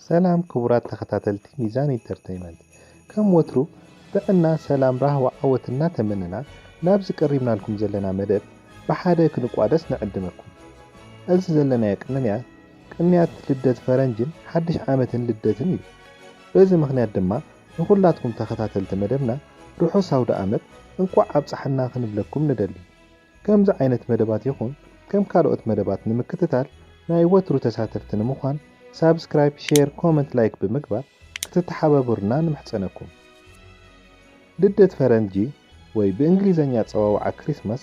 ሰላም ክቡራት ተኸታተልቲ ሚዛን ኢንተርተይመንት፣ ከም ወትሩ ጥዕና፣ ሰላም፣ ራህዋ፣ ዓወት እናተመነና ናብዚ ቀሪብናልኩም ዘለና መደብ ብሓደ ክንቋደስ ንዕድመኩም። እዚ ዘለናዮ ቅንያት፣ ቅንያት ልደት ፈረንጅን ሓድሽ ዓመትን ልደትን እዩ። በዚ ምኽንያት ድማ ንኹላትኩም ተኸታተልቲ መደብና ርሑስ ኣውደ ዓመት፣ እንቋዕ ኣብጽሓና ክንብለኩም ንደሊ። ከምዚ ዓይነት መደባት ይኹን ከም ካልኦት መደባት ንምክትታል ናይ ወትሩ ተሳተፍቲ ንምዃን ሳብስክራይብ፣ ሼር፣ ኮመንት፣ ላይክ ብምግባር ክትተሓባበሩና ንምሕጸነኩም። ልደት ፈረንጂ ወይ ብእንግሊዘኛ ኣጸዋውዓ ክሪስማስ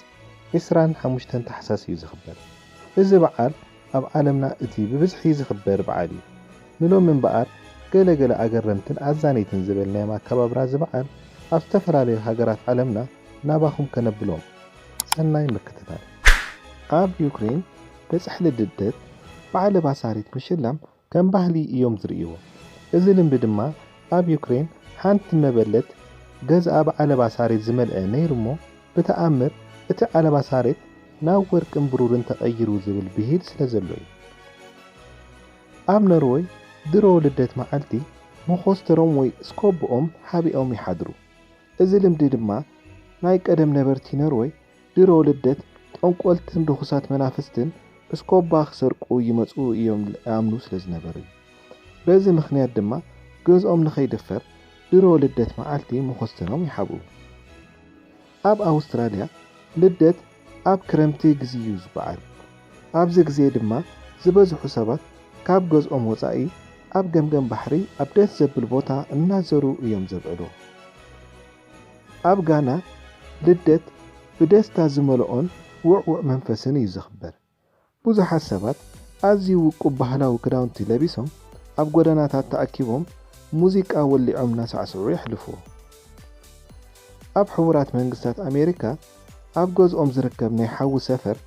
ዒስራን ሓሙሽተን ታሕሳስ እዩ ዝኽበር። እዚ በዓል ኣብ ዓለምና እቲ ብብዝሒ ዝኽበር በዓል እዩ። ንሎሚ እምበኣር ገለ ገለ ኣገረምትን ኣዛነይትን ዝበልናዮም ኣከባብራ እዚ በዓል ኣብ ዝተፈላለዩ ሃገራት ዓለምና ናባኹም ከነብሎም። ሰናይ ምክትታል። ኣብ ዩክሬን በጻሒ ልደት ብዓለባ ሳሬት ምሽላም ከም ባህሊ እዮም ዝርእይዎ። እዚ ልምዲ ድማ ኣብ ዩክሬን ሓንቲ መበለት ገዝኣ ብዓለባ ሳሬት ዝመልአ ነይሩ እሞ ብተኣምር እቲ ዓለባ ሳሬት ናብ ወርቅን ብሩርን ተቐይሩ ዝብል ብሂል ስለ ዘሎ እዩ። ኣብ ኖርወይ ድሮ ልደት መዓልቲ መኾስተሮም ወይ ስኮቦኦም ሓቢኦም ይሓድሩ። እዚ ልምዲ ድማ ናይ ቀደም ነበርቲ ኖርወይ ድሮ ልደት ጠንቆልትን ርኹሳት መናፍስትን እስኮባ ክሰርቁ ይመጹ እዮም ይኣምኑ ስለ ዝነበሩ እዩ። በዚ ምኽንያት ድማ ገዝኦም ንኸይድፈር ድሮ ልደት መዓልቲ መኾስተሮም ይሓብኡ። ኣብ ኣውስትራልያ ልደት ኣብ ክረምቲ ግዜ እዩ ዝበዓል። ኣብዚ ግዜ ድማ ዝበዝሑ ሰባት ካብ ገዝኦም ወጻኢ ኣብ ገምገም ባሕሪ ኣብ ደስ ዘብል ቦታ እናዘሩ እዮም ዘብዕሉ። ኣብ ጋና ልደት ብደስታ ዝመልኦን ውዕዉዕ መንፈስን እዩ ዝኽበር። ብዙሓት ሰባት ኣዝዩ ውቁብ ባህላዊ ክዳውንቲ ለቢሶም ኣብ ጎደናታት ተኣኪቦም ሙዚቃ ወሊዖም እናሳዕስዑ የሕልፍዎ። ኣብ ሕቡራት መንግስታት ኣሜሪካ ኣብ ገዝኦም ዝርከብ ናይ ሓዊ ሰፈር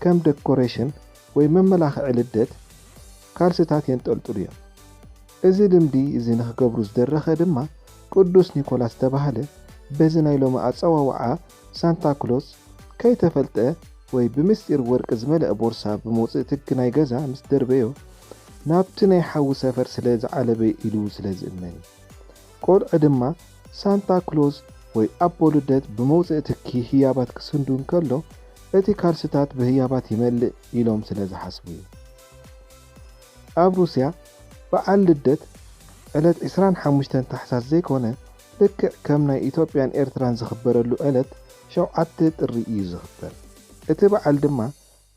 ከም ደኮሬሽን ወይ መመላኽዒ ልደት ካልስታት የንጠልጥሉ እዮም። እዚ ልምዲ እዚ ንኽገብሩ ዝደረኸ ድማ ቅዱስ ኒኮላስ ዝተባህለ በዚ ናይ ሎሚ ኣጸዋውዓ ሳንታ ክሎዝ ከይተፈልጠ ወይ ብምስጢር ወርቂ ዝመልአ ቦርሳ ብመውጽኢ ትኪ ናይ ገዛ ምስ ደርበዮ ናብቲ ናይ ሓዊ ሰፈር ስለ ዝዓለበ ኢሉ ስለ ዝእመን እዩ። ቆልዑ ድማ ሳንታ ክሎዝ ወይ ኣቦ ልደት ብመውጽኢ ትኪ ህያባት ክስንዱ እንከሎ እቲ ካልስታት ብህያባት ይመልእ ኢሎም ስለ ዝሓስቡ እዩ። ኣብ ሩስያ በዓል ልደት ዕለት ዕስራን ሓሙሽተን ታሕሳስ ዘይኮነ ልክዕ ከም ናይ ኢትዮጵያን ኤርትራን ዝኽበረሉ ዕለት ሸውዓተ ጥሪ እዩ ዝኽበር። እቲ በዓል ድማ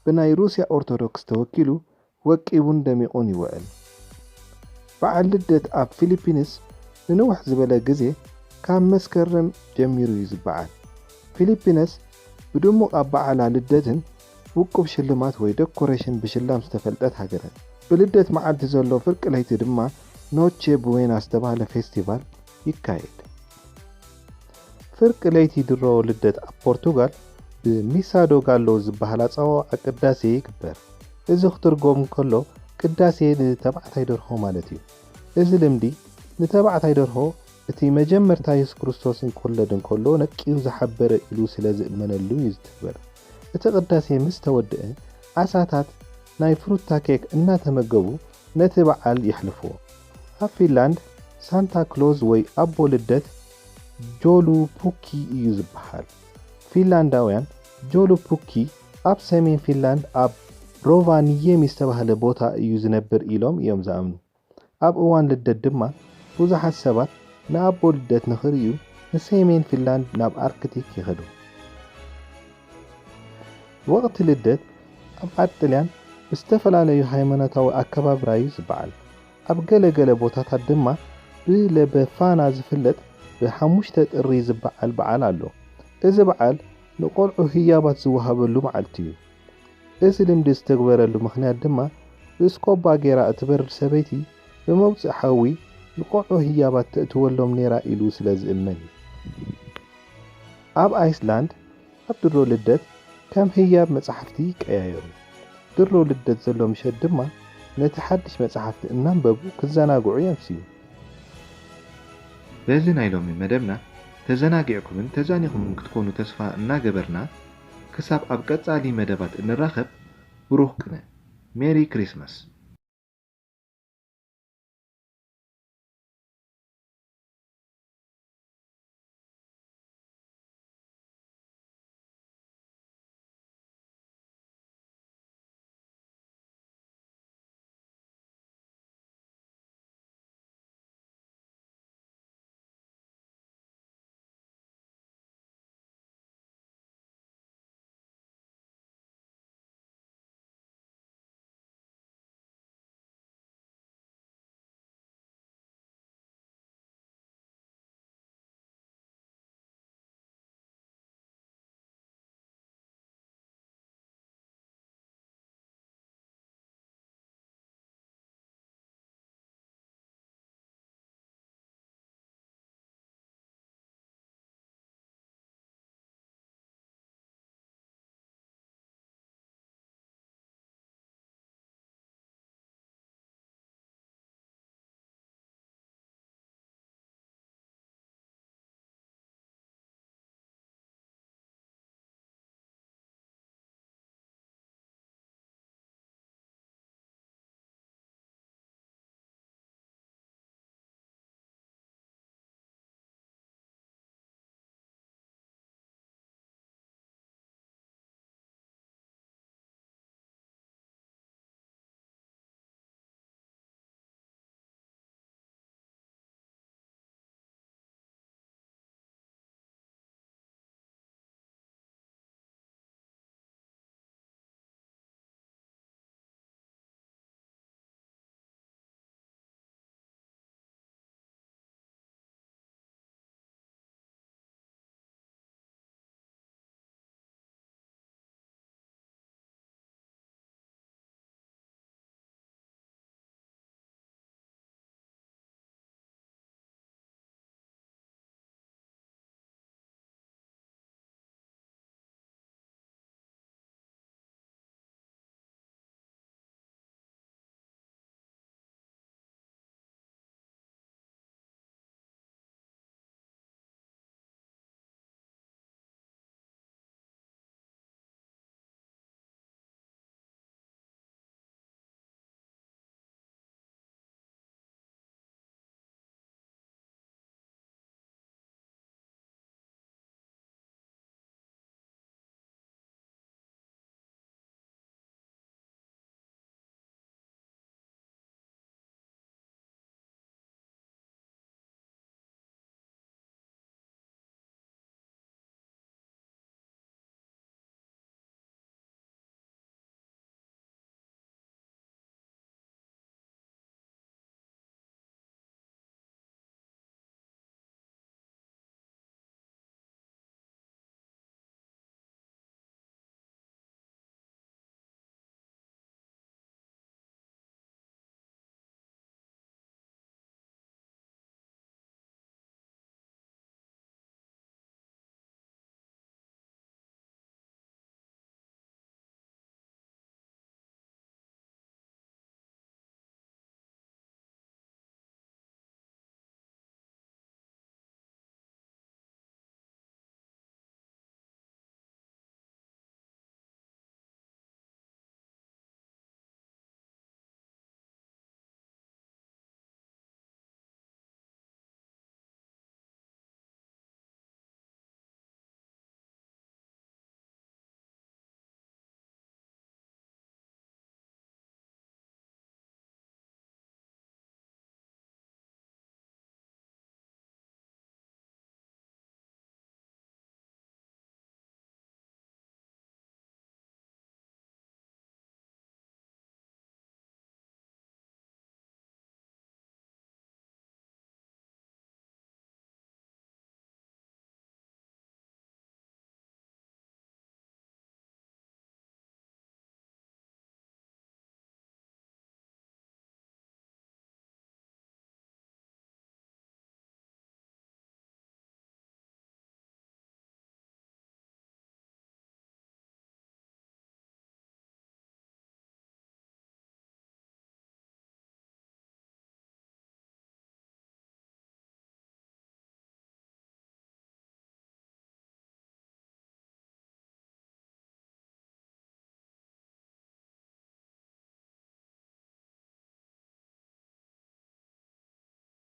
ብናይ ሩስያ ኦርቶዶክስ ተወኪሉ ወቂቡን ደሚቑን ይውዕል። በዓል ልደት ኣብ ፊሊፒንስ ንንውሕ ዝበለ ግዜ ካብ መስከረም ጀሚሩ እዩ ዝበዓል። ፊሊፒንስ ብድሙቕ ኣበዓዕላ ልደትን ውቁብ ሽልማት ወይ ደኮሬሽን ብሽላም ዝተፈልጠት ሃገር እያ። ብልደት መዓልቲ ዘሎ ፍርቂ ለይቲ ድማ ኖቼ ቡዌና ዝተባህለ ፌስቲቫል ይካየድ። ፍርቂ ለይቲ ድሮ ልደት ኣብ ፖርቱጋል ብሚሳ ዶ ጋሎ ዝበሃል ኣጸዋውዓ ቅዳሴ ይግበር። እዚ ክትርጎም እንከሎ ቅዳሴ ንተባዕታይ ደርሆ ማለት እዩ። እዚ ልምዲ ንተባዕታይ ደርሆ እቲ መጀመርታ የሱስ ክርስቶስ ክውለድ እንከሎ ነቅዩ ዝሓበረ ኢሉ ስለ ዝእመነሉ እዩ ዝትግበር። እቲ ቅዳሴ ምስ ተወድአ ዓሳታት ናይ ፍሩታ ኬክ እናተመገቡ ነቲ በዓል የሕልፍዎ። ኣብ ፊንላንድ ሳንታ ክሎዝ ወይ ኣቦ ልደት ጆሉ ፑኪ እዩ ዝበሃል። ፊንላንዳውያን ጆሉ ፑኪ ኣብ ሰሜን ፊንላንድ ኣብ ሮቫኒየሚ ዝተባህለ ቦታ እዩ ዝነብር ኢሎም እዮም ዝኣምኑ። ኣብ እዋን ልደት ድማ ብዙሓት ሰባት ንኣቦ ልደት ንኽርእዩ ንሰሜን ፊንላንድ ናብ ኣርክቲክ ይኸዱ። ወቕቲ ልደት ኣብ ዓዲ ጥልያን ብዝተፈላለዩ ሃይማኖታዊ ኣከባብራ እዩ ዝበዓል። ኣብ ገለ ገለ ቦታታት ድማ ብለ በፋና ዝፍለጥ ብሓሙሽተ ጥሪ ዝበዓል በዓል ኣሎ። እዚ በዓል ንቆልዑ ህያባት ዝወሃበሉ መዓልቲ እዩ። እዚ ልምዲ ዝተግበረሉ ምኽንያት ድማ ብእስኮባ ጌራ እትበርድ ሰበይቲ ብመውፅእ ሓዊ ንቆልዑ ህያባት ተእትወሎም ነይራ ኢሉ ስለ ዝእመን እዩ። ኣብ ኣይስላንድ ኣብ ድሮ ልደት ከም ህያብ መጻሕፍቲ ይቀያየሩ። ድሮ ልደት ዘሎ ምሸት ድማ ነቲ ሓድሽ መጻሕፍቲ እናንበቡ ክዘናግዑ የምስዩ። በዚ ናይ ሎሚ መደብና ተዘናጊዕኩምን ተዛኒኹምን ክትኮኑ ተስፋ እናገበርና ክሳብ ኣብ ቀጻሊ መደባት እንራኸብ ብሩኽ ቅነ። ሜሪ ክሪስማስ።